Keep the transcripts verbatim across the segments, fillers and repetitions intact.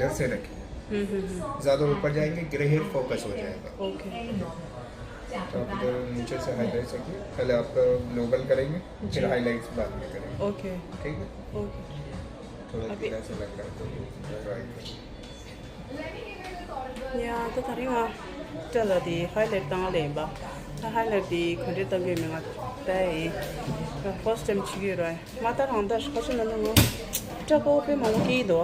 से रखिए। हम्म, हम्म, हम्म। ज़्यादा ऊपर जाएंगे, ग्रे हेड फोकस हो जाएगा। ओके। तो आप इधर नीचे से हाईलाइट रखिए, पहले आप नॉर्मल करेंगे, फिर हाईलाइट्स बाद में करेंगे। ओके। ठीक है? ओके। थोड़ा अभी ढीला सा लग रहा है, तो ट्राई करिए। ཡ། ད་དེ་རིང་ང་སྐྲ་ལ་དེ་ཧའི་ལའིཊ་བཏང་ལེ་ཡིན་པ། ད་ཧའི་ལའིཊ་དེ་ག་འདྲས་བཏང་གི་ཡོད་མེད་ང་ལྟ་ཡིན། ད་ཕར་སི་ཊི་ཊའིམ་བྱེད་ཀྱི་ཡོད་རེད། མ་ད་རང་ད་ཁ་ཤས་ན་ནི་ང་སྐྲ་དཀར་པོ་དཔེ་མང་པོ་སྐྱེ་ཡི་འདུག་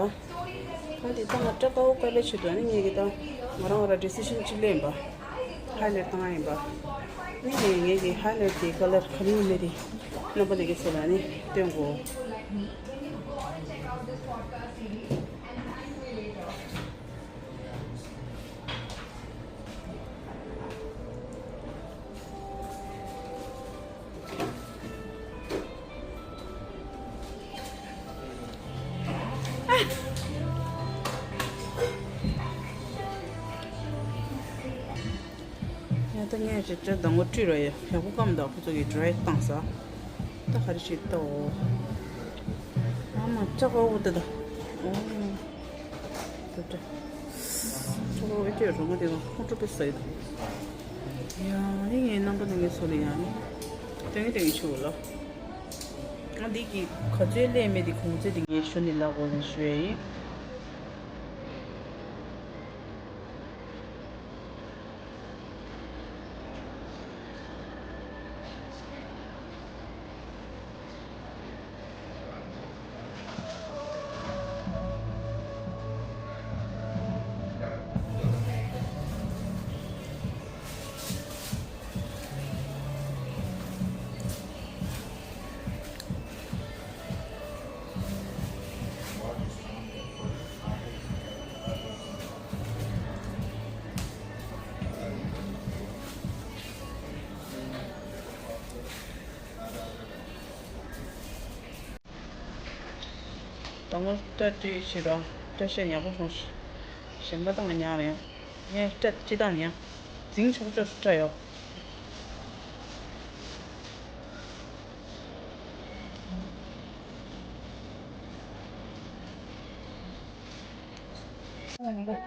ཨ། ད་དེ་ད་ང་སྐྲ་དཀར་པོ་དཀར་པའི་ཆེད་དུ་ཨ་ནི་ངས་ཀྱི་ད་ང་རང་ར་ཌི་སི་ཤན་ཅིག་ལེན་པ། ཧའི་ལའིཊ་བཏང་ཡ་ཡིན་པ། ཨ་ནི་ངས་ངས་ཀྱི་ཧའི་ལའིཊ་དེ་ཀ་ལར་ག་རེ་ཡིན་མིན་དེ་རྣམ་པ་ལྷན་རྒྱས་ཚོ་ལ་ཨ་ནི་སྟོན་དགོས། ཡང་ད་ངས་ཅིག་སྐྲ་ཟླ་ངོ་བཀྲུས་ར་ཡ་ཡག་པོ་སྐམ་འདུག་ཁོ་ཚོ་གིས་ཌ་རའི་བཏང་ས། ད་ག་རེ་ཞིག་ལྟ་འོ། ཨ་མ་སྐྲ་དཀར་པོ་དེ་ད། འོ། ད་ད། ཁྱོད་ཨེ་ཅེ་རོ་མ་དེ་ཁོང་ཁྲོ་དཔེ་ཟ་ཡི་འདུག་ཡང་ནི་ངའི་རྣམ་པ་ནི་ངའི་སོ་ལ་ཡང་ནི། ཏོན་ཏོན་ཆུ་ལ། ང་འདི་གི་ག་ཚོད་ལས་མེད་དེ་གོང་ཚད་དེ་ངས་ཞུ་ནི་ལ་གོ་ནས་ཞུ་ཡ་ཡིན། དང་པོ་སྐྲ་བཀྲུས་ཕྱིར་རོ། སྐྲ་ཤད་ཡག་པོ་བྱུང་། གཞན་པ་དང་ཉག་རེད། ངས་སྐྲ་སྤྱི་བཏང་ཡང་འཛིང་ཆོག་ཆོག་སྐྲ་ཡོད།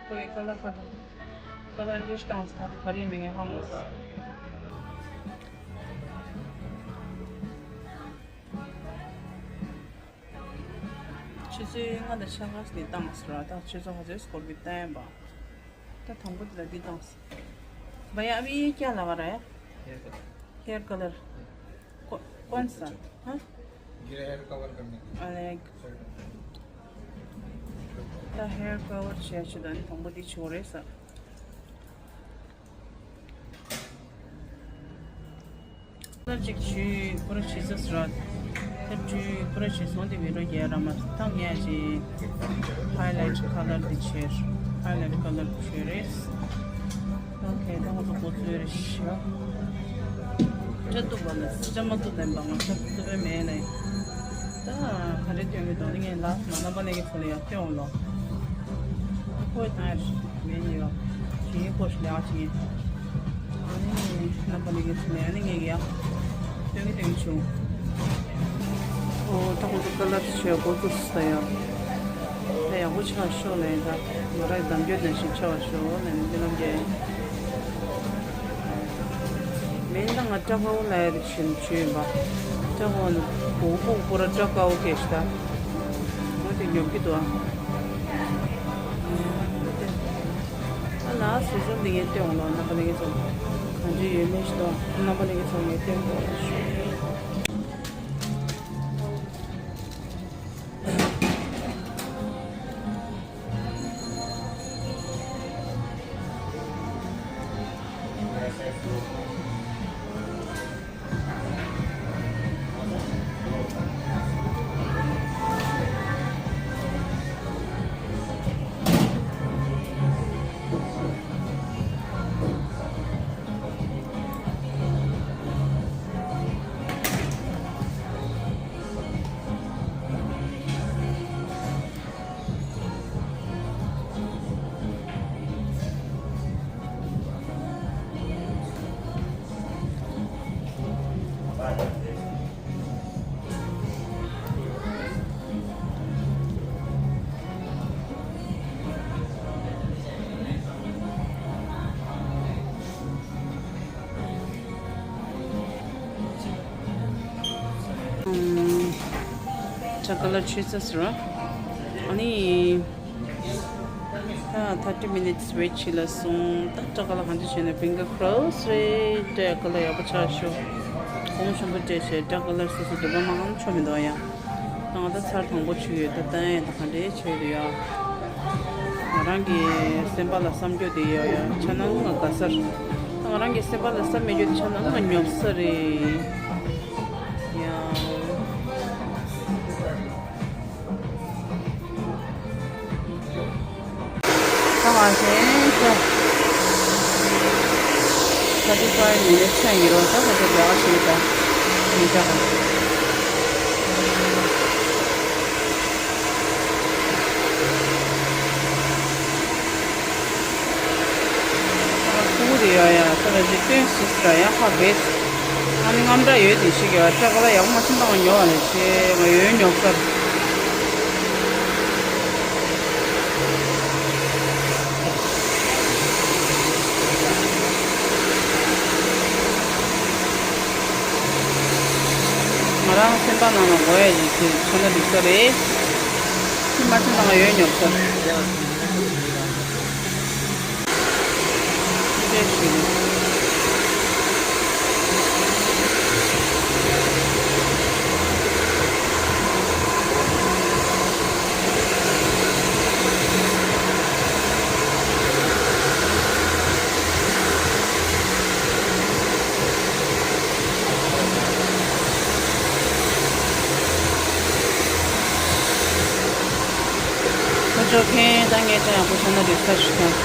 ཁོའི་ཀ་ལར་ཁ་དང་། ཀ་ལར་ཡུ་ཤི་དང་ས་ག་རེ་མིང་ཧང་མོ་ས། ཆུ་ཚོད་ལྔ་དང་ཕྱེད་ཀ་ནས་བཏང་ཟེར་བ་དང་ཆུ་ཚོད་ལྔ་ཚོད་སྐོར་གྱི་བསྟན་པ། ད་དང་པོ་དེ་ལ་འདི་བཏང་ཟེར། བ་ཡ་བི་ཀྱ་ལ་བ་རེད། हेयर कलर। कौन सा? हाँ? ये हेयर कवर करने के लिए। अरे, the hair cover ཆེ་ཆེ་དང་དང་པོ་འདི་ཆོ་རེད་ས། ད་ཅིག་ཆུ་པུ་ར་ཆི་ཟ་སི་ར། ད་ཆུ་པུ་ར་ཆི་སོང་དེ་མི་རོ་རྒྱལ་ར་མ་ཐང་ངས་ཅི་ཧའི་ལའིཊ་ཁ་ལར་དེ་ཆེར་ཧའི་ལའིཊ་ཁ་ལར་དེ་ཆེ་རེད། ཨོ་ཁེ། ད་ང་ཚོ་གོ་ཚོད་རེ་ཤི། སྐྲ་གཏུབ་པ་ལ་སྐྲ་མ་གཏུབ་ལེན་པ་ང་སྐྲ་གཏུབ་པའི་མེད་ལེ། ད་ག་རེ་སྟོན་གི་འདུག་ངས་ལ་ང་རྣམ་པ་ནས་ཀྱི་ཚོ་ལ་ཡར་སྟོན་འོང་ལོ། ཁོའི་ཐང་ཡར་མེད་ཉེ་བ་ཇི་ཡིན་ཁོ་ཤི་ལེ་ཨ་ཅི་ཡིན། ཨ་ནི་རྣམ་པ་ནས་ཀྱི་ཚོ་ལ་ཡར་ནི་ངས་ཀྱི་ཡ་སྟོན་གི་སྟོན་གི་བྱུང་། ཨོ་ད་ཁོ་ཚོ་ཀ་ལར་ཆེ་གོ་ཚོ་སི་ད་ཡ། ད་ཡག་པོ་ཆགས་ཤོག་ལེ། ད་ང་རང་གདམ་རྒྱུ་ནང་བཞིན་ཆགས་ཤོག་ལེ། འདི་ལམ་རྒྱལ། མེན་ད་ང་སྐྲ་དཀར་པོ་ལ་ཡ་རིགས་ཤིན་ཆུ་ཡིན་པ། སྐྲ་དཀར་པོ་ནི་བོ་བོ་པོ་ར་སྐྲ་དཀར་པོ་སྐད་ཤི་ད། ངོ་དེ་ཉོབ་ཀྱི་འདུག་ཨ། ཨ་ལ་སོ་སོ་འདི་ངས་སྟོན་འོང་ལོ། རྣམ་པ་ལྷན་རྒྱས་ཚོ་གང་ཅི་ཡོད་མེད་ཤི་ད། རྣམ་པ་ལྷན་རྒྱས་ཚོ་ངས་སྟོན་དགོས་ཤོག་ཊ་ཀ་ལར་ཆུ་ཚོད་ཟེར་རོ། ཨ་ནི། ད་thirty minutes wait བྱེད་ལ་སོང་། ད་ཊ་ཀ་ལར་གང་འདྲ་བྱས་ན་finger cross རེད། ཊ་ཀ་ལར་ཡག་པོ་ཆགས་ཤོག་གོང་ཆེན་པོ་སྤྲད་བྱས་ཊ་ཀ་ལར་སོ་སོ་འདོད་པ་མང་ཆོག་མི་འདུག་ཡ། ད་ང་ད་ཚར་དང་པོ་བྱུག་ཡོད། ད་ད་ཡ་ད་ག་འདྲས་བྱས་འདུག་ཡ། ང་རང་གི་སེམས་པ་ལ་བསམ་རྒྱུ་དེ་ཡོད་ཡ། ཆ་ནང་ང་དགའ་ས་རེད། ད་ང་རང་གི་སེམས་པ་ལ་བསམ་མེད་རྒྱུ་དེ་ཆ་ནང་ང་ཉོབ་ས་རེད་ཡ། ད་ང་ཚོའི་ད་thirty five minutes ཚད་ཡིན་རོགས། ད་ཁ་ཚོ་ལས་ཀ་བྱེད་ད་མི་འདྲ་ག་ཁུ་དེ་ཡ་ཡ་ས་ལ་ཅིག་སྟོན་སྲིད་ས་ཡ་ཁ་བེས། ཨ་ནི་རྔམ་དྲག་ཡོད་དེ་ཞིག་ཡ་ཊ་ཀ་ལར་ཡག་མ་སེམས་དང་ཉོ་བ་ལས་ཤེས་ང་ཡོད་ཉོ་ས། ང་རང་སེམས་པ་ནང་ལ་དགོས་ཡ་ཞིག་དེ་ཆ་ན་འགྲིག་ས་རེད། ཁྱི་མ་ཆེན་དང་ཡོད་ཉོབ་ས། ཅེས་ཞུ། ཁོ་ཚོ་ཁེན་ད་ངས་ཅང་ཡག་པོ་བྱས་ན་འགྲིག་ས་ཞིག་ཡོད།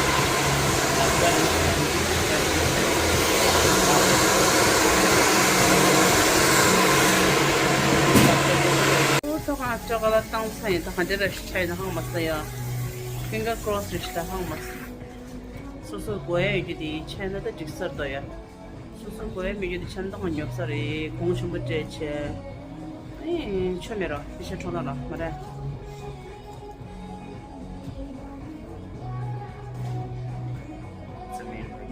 ཐོག་ཁང་ཨ་ཅག་ག་ལ་བཏང་ཚར་ཡིན། ད་ག་འདྲ་ར་ཤི་ཆ་ཡིན་ན་ཧང་མ་ས་ཡ། ཕིང་གར་ཀོ་རོ་སི་རེ་ཤི་ད་ཧང་མ་ས། སོ་སོ་དགོས་ཡ་ཡོད་རྒྱུ་དེ་ཆ་ན་ད་འགྲིག་ས་རེད་ཡ། སོ་སོ་དགོས་ཡ་མི་ཡོད་དེ་ཆ་ན་ད་ང་ཉོབ་ས་རེད། གོང་ཆེན་པོ་སྤྲད་བྱས། ཨེ་ཆོ་མེད་ར་ཕི་ཤ་ཁྲོ་ན་ར་མ་རེད། समीर भाई।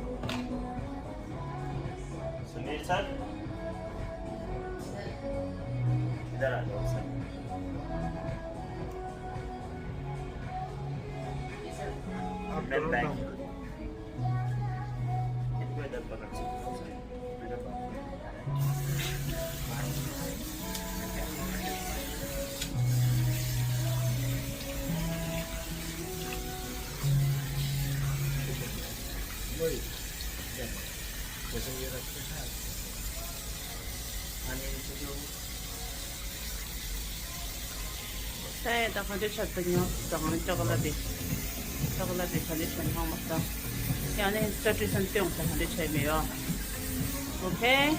समीर सर। इधर आ जाओ सर। आप मैं करो बैक ना। इनको इधर पकड़ सकते हो सर। मेरा बात। वही। जैसे ये रखते हैं। आने से जो ད་ཡ་ད་ག་འདྲ་ཆགས་ད་ཉོ་ད་ག་ནས་ཅོ་ཀོ་ལེ་ཊི་ཅོ་ཀོ་ལེ་ཊི་ག་འདྲ་བྱས་ནས་ཧང་མ་ད་ཡང་ནས་སི་ཊ་ཊི་སན་ཏེ་ཡོང་ད་ག་འདྲ་བྱས་མེད་ཡོ། ཨོ་ཁེ།